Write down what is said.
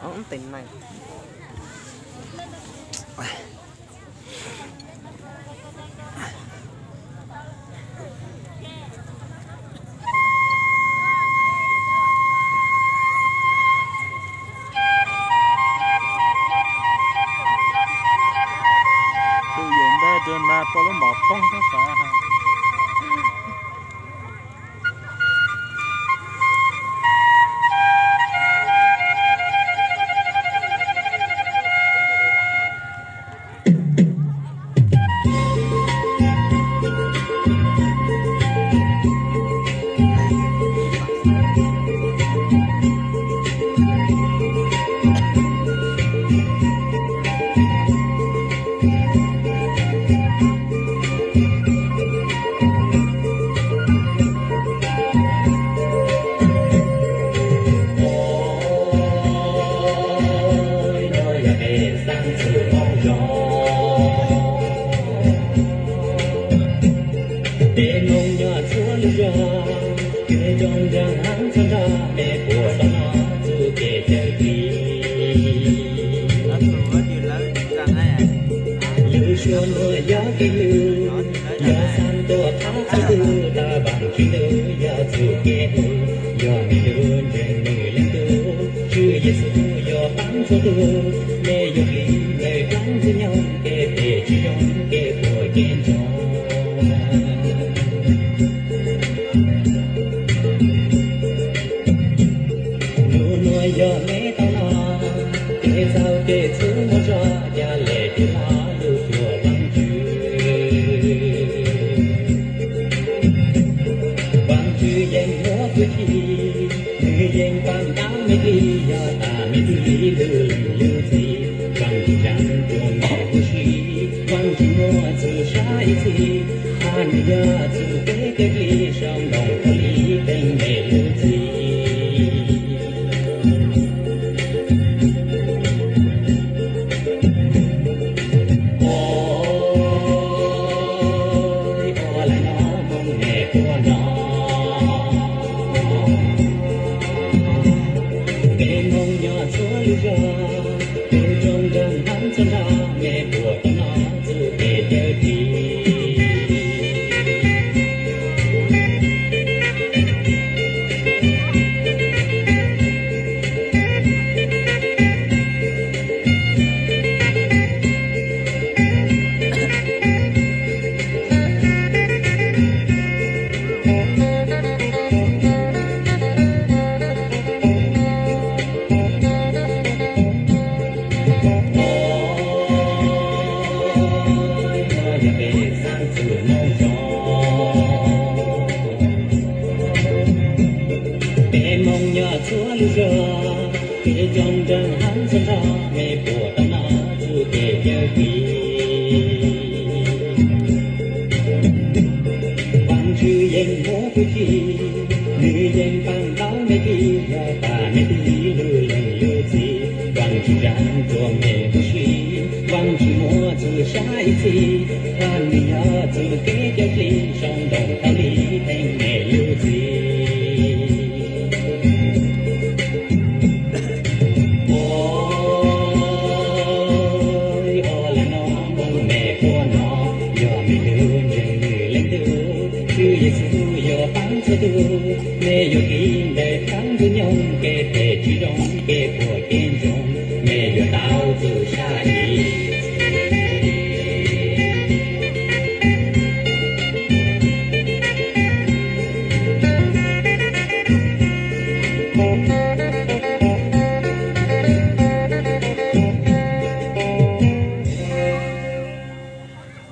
Ub, tes neeg. Tus yawm ntawd rau na pom lub mom poob xwb xav. Peb Hmoob nyob txhua lub zos, kev zoo nraug heev txhua nrog, mej puas tau hnov txuj kev cawm dim? Lub suab nuav yog kev hlub, yog xav tuaj qhab txhua tus, tau vaam tsi ntuj yog txuj kev hlub, yog mej lub ntsej nws leej tub, Tswv Yexus yog paab txhua tug, mej yog hli ntawm dlaab ntxwg nyoog, kev phem tsi zoo, kev puam kev ntsoog. Nub nuav yog mej tau hnov, kev txhaum kev txhub muaj zog, ca le kev hlob lug cuag Vaajtswv. Vaajtswv yeej muab txuj ci, nws yeej paab ntaub mej dlig, yog tas mej dlig lug leej lug txim. Vaajtswv tsaab rua mej huv si, Vaajtswv muab txuj sa ib txhis, hab nws yog txuj kev cawm dlim, sau ntoo khaub lig teem mej lub txim. Ua le nuav Hmoob mej puas hnov, peb Hmoob nyob txhua lub zog, kev zoo nraug heev txhua nrog, mej puas tau hnov txuj kev cawm dim? Peb Hmoob nyob txhua lub zog, kev zoo nraug heev txhua nrog, mej puas tau hnov txuj kev cawm dim? Vaajtswv yeej muab txuj ci, nws yeej paab ntaub mej dlig, yog tas mej dlig lug leej lug txim. Vaajtswv tsaab rua mej huv si, Vaajtswv muab txuj sa ib txhis, hab nws yog txuj kev cawm dlim, sau ntoo khaub lig teem mej lub txim. Ua le nuav Hmoob mej puas hnov, yog mej lub ntsej nws leej tub, Tswv Yexus yog paab txhua tug, mej yuav dlim